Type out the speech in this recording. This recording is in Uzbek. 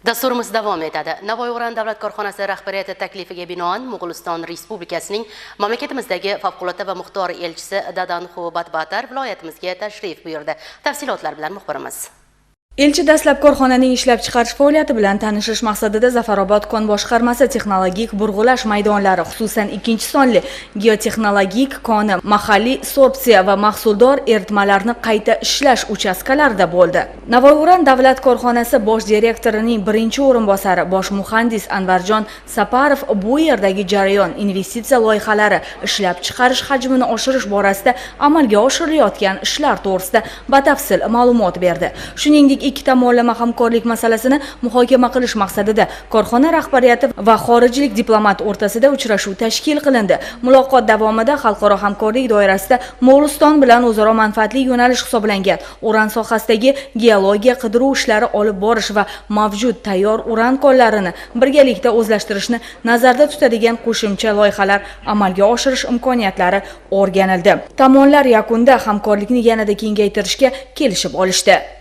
Dasturimiz davom etadi. Navoiy uran davlat korxonasi rahbariyati taklifiga binoan Mo'g'uliston Respublikasining mamlakatimizdagi favqulodda va muxtor elchisi Dadanxu Batbatar viloyatimizga tashrif buyurdi. Tafsilotlar bilan muxbirimiz. Elchi dastlab korxonaning ishlab chiqarish faoliyati bilan tanishish maqsadida Zafarobod kon boshqarmasi texnologik burg'ulash maydonlari, xususan, ikkinchi sonli geotexnologik koni, mahalliy sorbsiya va mahsuldor eritmalarni qayta ishlash uchastkalarida bo'ldi. Navoiy uran davlat korxonasi bosh direktorining birinchi o'rinbosari, bosh muhandis Anvarjon Saparov bu yerdagi jarayon, investitsiya loyihalari, ishlab chiqarish hajmini oshirish borasida amalga oshirilayotgan ishlar to'g'risida batafsil ma'lumot berdi. Shuningdek, ikki tomonlama hamkorlik masalasini muhokama qilish maqsadida korxona rahbariyati va xorijlik diplomat o'rtasida uchrashuv tashkil qilindi. Muloqot davomida xalqaro hamkorlik doirasida Mo'g'uliston bilan o'zaro manfaatli yo'nalish hisoblangan uran sohasidagi geologiya qidiruv ishlari olib borish va mavjud tayyor uran konlarini birgalikda o'zlashtirishni nazarda tutadigan qo'shimcha loyihalar amalga oshirish imkoniyatlari o'rganildi. Tomonlar yakunda hamkorlikni yanada kengaytirishga kelishib olishdi.